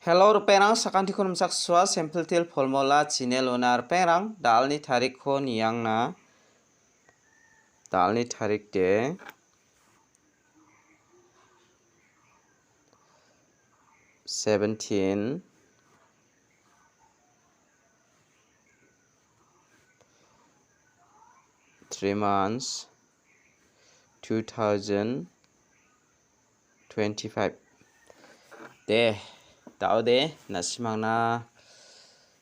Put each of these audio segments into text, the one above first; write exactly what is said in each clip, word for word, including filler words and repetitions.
Hello, ripengrang, sakantikon nimsaksua, Simple Teer Formula channel-ona ripengrang, da·alni tarikko niangna. Da·alni tarik de seventeen, three months, two thousand twenty-five. De, da·ode, na·simangna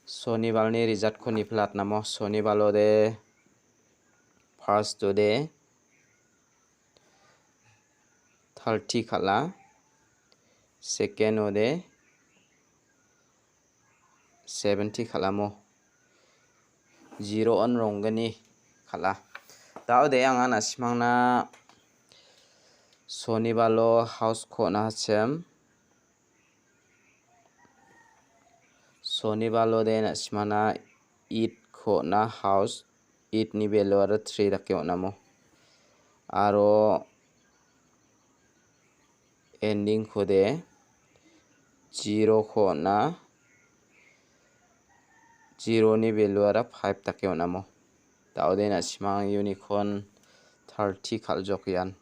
sonibalni result-ko niplatnamo, sonibalo de, first-o de, thirty kal·a, second-o de, seventy kal·amo, zero-on ronggni kal·a. Da·ode anga na·simangna sonibalo house-ko on·achim. Sonibalo de na·simangna eight-ko on·a, house eight-ni value aro three dake on·amo. Aro ending-ko de zero-ko on·a, zero-ni value-ara five dake on·amo. Da·ode na·simang unicorn thirty kal·jok ian.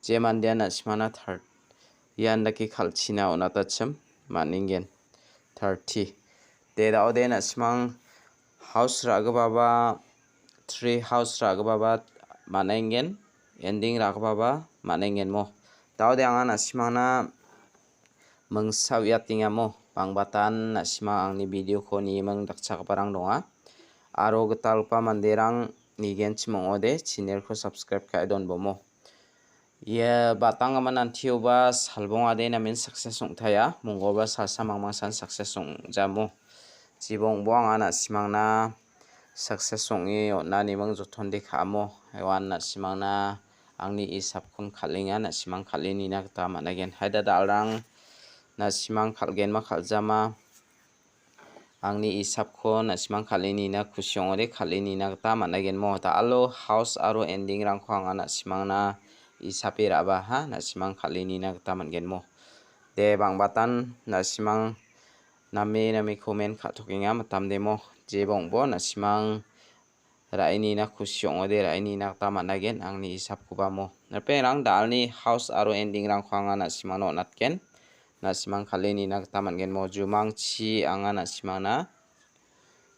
Je mandean na·simangna thir-, ian dake kal·china on·atachim man·engen. Thirty. De da·ode na·simang house ra·gipaba, three house ra·gipaba man·engen, ending ra·gipaba man·engenmo. Da·ode anga na·simangna mingsa uiatengamo, bangbatan na·simang angni video-ko niming dakchakgiparang donga. Aro gitalgipa manderang nigenchim ong·ode, channel-ko subscribe ka·e donbomo. Ia batanggimin antioba salbongade namen success ong·taia, mongolba salsa mangmangsan success ong·jamo. Jibongbo anga na·simangna success ong·e on·a niming jotonde ka·amo. Ewan na·simangna angni isapkon kal·enga, na·simang kal·e nina gita man·agen. Haida da·alrang, na·simang kal·genma kal·jama. Angni isapko na·simang kal·e nina kusi ong·ode kal·e nina gita man·agenmo. Da·alo house aro ending-rangko anga na·simangna isape ra·baha, na·simang kal·e nina gita man·genmo. De bangbatan na·simang name name comment ka·tokenga mitamdemo. Jeba ong·bo na·simang ra·e nina kusi ong·ode ra·e nina gita man·agen angni isapkobamo. Ripengrang da·alni house aro ending-rangko anga na·simangna on·atgen. Na·simang kal·e nina gita man·genmo. Jumangchi anga na·simangna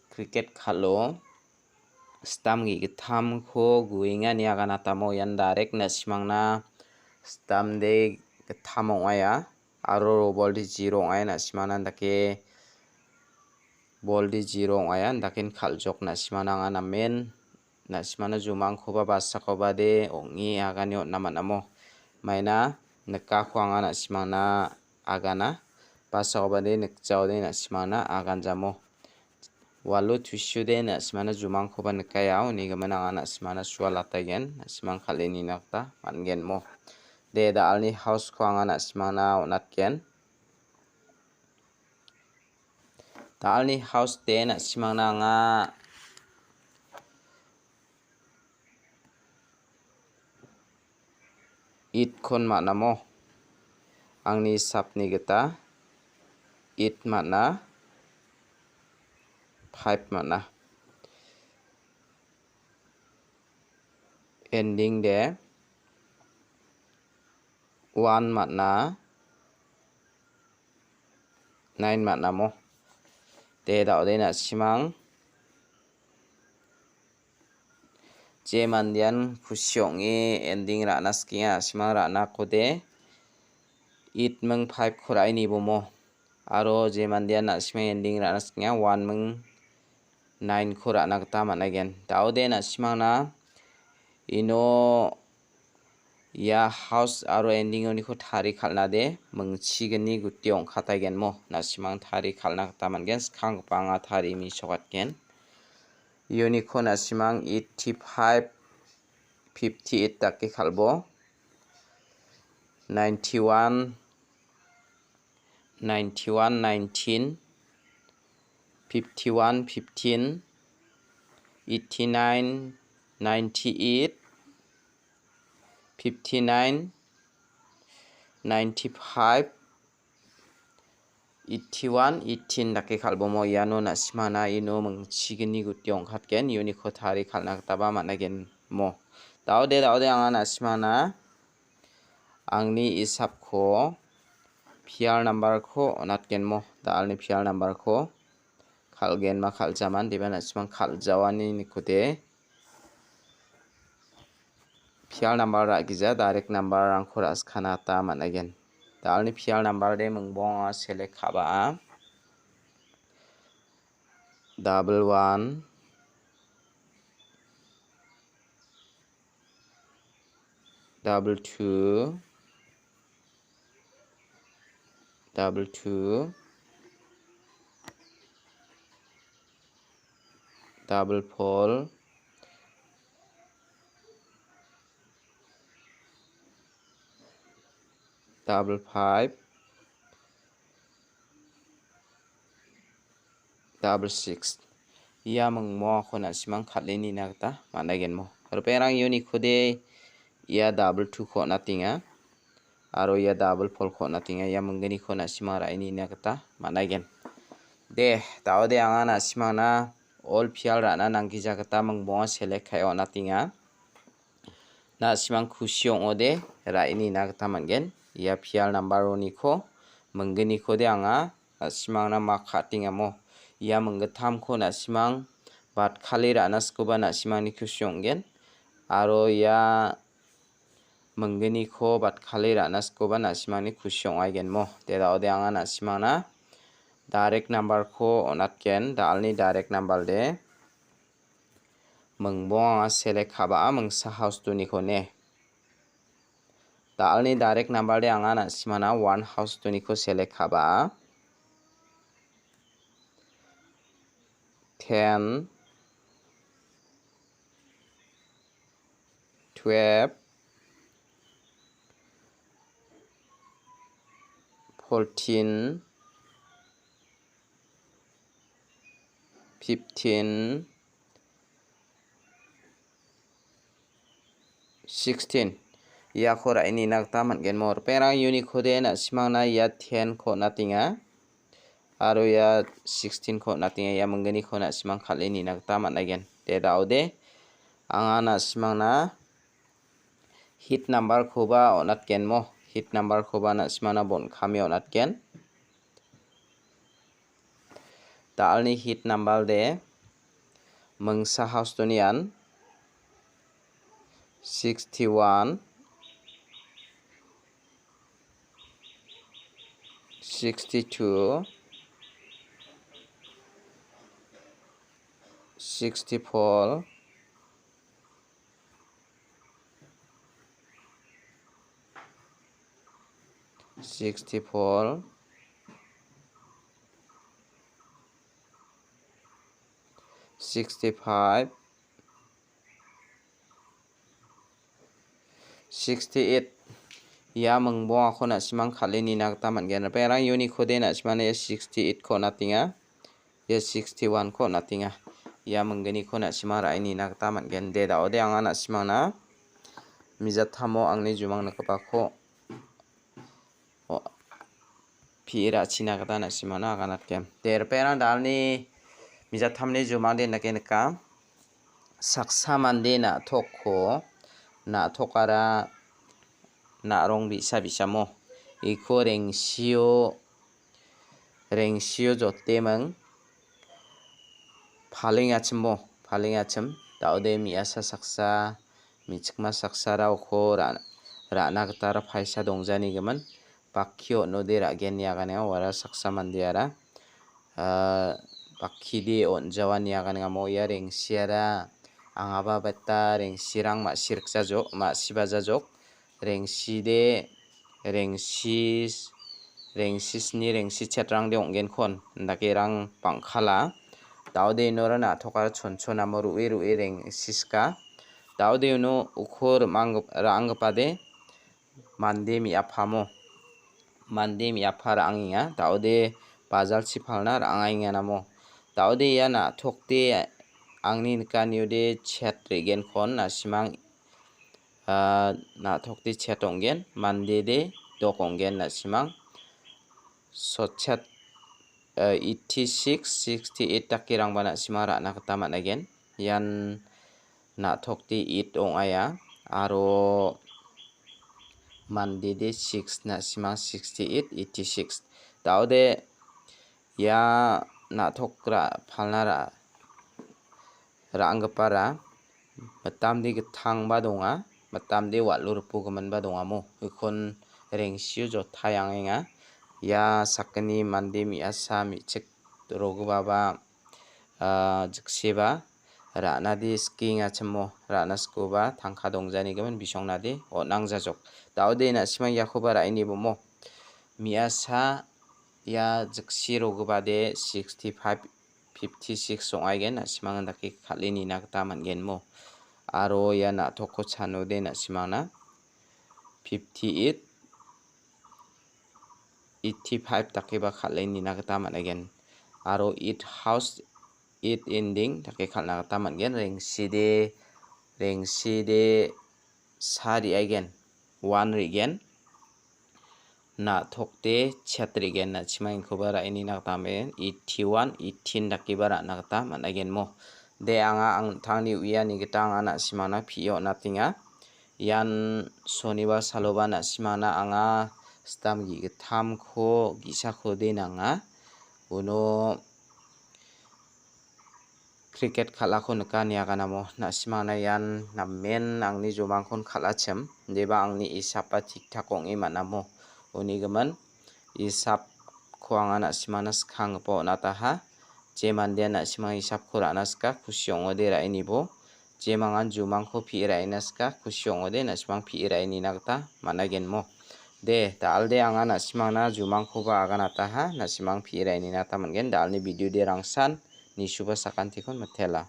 cricket kal·o stam ge·gittamko guenga ine aganatamo. Ian direct na·simangna stam de gittam ong·aia. Aro robolde zero ong·aia, na·simangna dake bolde zero ong·aia, daken kal·jok na·simangna anga namen, na·simangna jumangkoba basakobade ong·e agane on·a man·amo. Maina nikako anga na·simangna agana, basakobade nikjaode na·simangna aganjamo. Walo tusiode na·simangna jumangkoba nikaia, unigimin anga na·simangna sualataigen, na·simang kal·e nina gita man·genmo. De, da·alni house-ko anga na·simangna on·atgen. Da·alni house de na·simangna anga eight-kon man·amo. Angni hisapni gita eight man·a, five man·a. Ending de one man·a, nine man·amo. De, da·ode na·simang. Je mandean kusi ong·e ending ra·na sikenga, na·simang ra·nakode eight ming five-ko ra·e nibomo. Aro je mandean na·simang ending ra·na sikenga, one ming nine-ko ra·na gita man·aigen. Da·ode na·simangna ino ia house aro ending-oniko tari kal·nade mingchigni guti ong·kataigenmo. Na·simang tari kal·na gita man·gen, skanggipa anga tari mesokatgen. Iuniko na·simang eighty-five, fifty-eight dake kal·bo. Ninety-one, ninety-one, nineteen, fifty-one, fifteen, eighty-nine, ninety-eight, fifty-nine, ninety-five, eighty-one, eighteen dake kal·bomo. Iano na·simana ino mingchigni guti ong·katgen, uniko tarie kal·na gitaba man·agenmo. Daode, daode anga na·simana angni isapko pial nambarko on·atgenmo. Da·alni pial nambarko kal·genma kal·jaman, deba na·simang kal·jawaniko de. Pial nambar ra·gija, direct nambarrangko ra·skana gita man·agen. Da·alni pial nambar de mingbonga select ka·ba. Double one, double two, double two, double four, double five, double six. Ia mingmongako na·simang kal·e nina gita man·agenmo. Ripengrang uniko de ia double two-ko on·atenga. Aro ia double four-ko on·atenga. Ia minggniko na·simang ra·e nina gita man·agen. De, daode anga na·simangna all pial ra·na nanggija gita mingbonga select ka·e on·atenga. Na·simang kusi ong·ode ra·e nina gita man·gen. Ia pial nambar-oniko minggniko de anga na·simangna mak ka·atengamo. Ia minggittamko na·simang batkale ra·na sikoba na·simangni kusi ong·gen. Aro ia minggniko batkale ra·na sikoba na·simangni kusi ong·aigenmo. De daode anga na·simangna direct nambarko on·atgen. Da·alni direct nambar de. Mingbong anga select ka·ba·a mingsa house two-niko ne. Da·alni direct nambar de anga na·simana one house two-niko select ka·ba·a. Ten, twelve, fourteen, fifteen, sixteen. Iako ra·e nina gita man·gen mo. Ripengrang uniko de na·simangna ia ten-ko on·atenga. Aro ia sixteen-ko on·atenga. Ia minggniko na·simang kal·e nina gita man·aigen. De daode. Anga na·simangna hit number-koba on·atgen mo. Hit number-koba na·simangna bon·kame on·atgen. Da·alni hit number de mingsa house two-nian sixty-one, sixty-two, sixty-four, sixty-four, sixty-five, sixty-eight. Ia mingbongako na·simang kal·e nina gita man·gen. Ripengrang uniko de na·simana ia sixty-eight-ko on·atenga. Ia sixty-one-ko on·atenga. Ia minggniko na·simang ra·e nina gita man·gen. De daode anga na·simangna mijatamo angni jumang nikgipako o-, pi·e ra·china gita na·simangna aganatgen. De ripengrang da·alni mijattamni jumang de dake nika. Saksa mande na·tokko, na·tokara na·rong bi·sa bi·samo. Iko rengsio, rengsio joteming palengachimbo, palengachim. Da·ode me·asa saksa, me·chikma saksara uko ra-, ra·na gitara paisa dongjanigimin. Bakkio on·ode ra·gen ine aganenga uara saksa mandeara. Ah, bakkide on·jawa ine aganenga mo ia rengsiara. Angaba beta rengsirang ma·sirikjajok, ma·sibajajok. Rengside, rengsis, rengsisni, rengsichetrangrangde ong·genkon, indake rang bang·kala. Da·ode inora na·tokara chonchonamo ru·e ru·e rengsiska. Da·ode uno uko rimang-, ra·anggipade mande me·apamo. Mande me·apa ra·angenga. Da·ode bajalchi palna ra·angenganamo. Da·ode ia na·tokde angni nikaniode chet re·genkon na·simang ah, na·tokde chet ong·gen, mandede dok ong·gen, na·simang. So chet eh, eighty six, sixty eight dakerangba na·sima ra·na gita man·aigen. Ian na·tokde eight ong·aia aro mandede six, na·sima sixty eight, eighty six. Daode ia na·tok ra-, palna ra-, ra·anggipara mitamde gitangba donga, mitamde wal·o ripogiminba dongamo. Ikon rengsio jotaenga. Ia sakgni mande me·asa me·chik rogipaba, ah, jikseba ra·nade skengachimo, ra·na skoba tangka dongjanigimin bisongnade on·angjajok. Daode na·sima iakoba ra·e nibomo. Me·asa ia jiksi rogipade sixty five, fifty six ong·aigen, na·simang indake kal·e nina gita man·genmo. Aro ia na·tokko chanode na·simangna fifty eight, eighty five dakeba kal·e nina gita man·aigen. Aro eight house, eight ending dake kal·na gita man·gen. Rengside, rengside sa re·aigen, one re·gen. Na·tokde chet re·gen, na·simangkoba ra·e nina gita man·gen. Eighty one, eighteen dakeba ra·na gita man·aigenmo. De, anga an·tangni uiani gita anga na·simangna pi·e on·atenga. Ian sonibar saloba na·simangna anga stam ge·gittamko ge·sakode nanga. Uno cricket kal·ako nika niaganamo. Na·simangna ian namen angni jumangkon kal·achim. Deba angni isapa tik tak ong·e man·amo. Unigimin isapko anga na·simangna skanggipa on·ataha. Je mandean na·simang isapko ra·na sika, kusi ong·ode ra·e nibo. Jemangan jumangko pi·e ra·ina sika, kusi ong·ode na·simang pi·e ra·e nina gita man·aigenmo. De, da·alde anga na·simangna jumangkoba aganataha, na·simang pi·e ra·e nina gita man·gen. Da·alni video de rangsan, nisuba sakantikon mitela.